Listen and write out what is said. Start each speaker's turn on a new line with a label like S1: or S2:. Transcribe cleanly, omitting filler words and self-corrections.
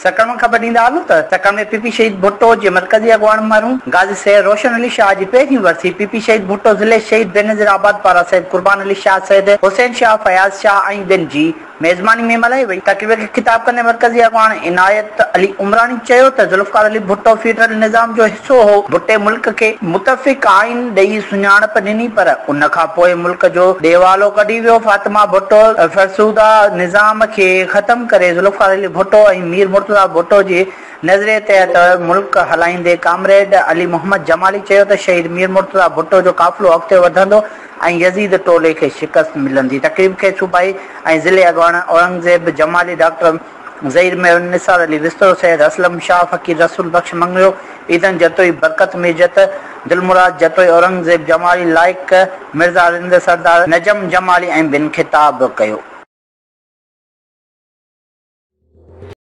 S1: سکر مان خبر ڏيندا هلون ته سکر ۾ پي پي شهيد ڀٽو جي مرڪزي اڳواڻ مرحوم غازي سيد روشن علي شاهه جي پهرين ورسي پي پي شهيد ڀٽو ضلعي شهيد بينظير آباد پاران سيد قربان علي شاهه، سيد حسين شاهه، فياض شاهه ۽ ٻين جي ميزباني ۾ ملهائي وئي. تقريب کي خطاب ڪندي مرڪزي اڳواڻ عنايت علي عمراڻي چيو ته ذوالفقار علي ڀٽو فيڊرل نظام جو حصو هو، ڀٽي ملڪ کي متفق آئين ڏئي سڃاڻپ ڏني پر ان کان پوء ملڪ جو ڏيوالو ڪڍي ويو، فاطمه ڀٽو فرسوده نظام کي ختم ڪري ذوالفقار علي ڀٽو ۽ مير مرتضيٰ ڀٽو جي نظريي تحت ملڪ هلائيندي ڪامريڊ علي محمد جمالي چيو ته شهيد مير مرتضيٰ ڀٽو جو قافلو اڳتي وڌندو ۽ يزيد ٽولي کي شڪست ملندي. تقريب کي صوبائي ۽ ضلعي اڳواڻ اورنگزيب جمالي، ڊاڪٽر ظهير مير، نثار علي وسترو، سيد اسلم شاهه، فقير رسول بخش مڱريو، عيدن جتوئي، برڪت ميرجت، دلمراد جتوئي، اورنگزيب جمالي، لائق مرزا رند، سردار نجم جمالي ۽ ٻين خطاب ڪيو.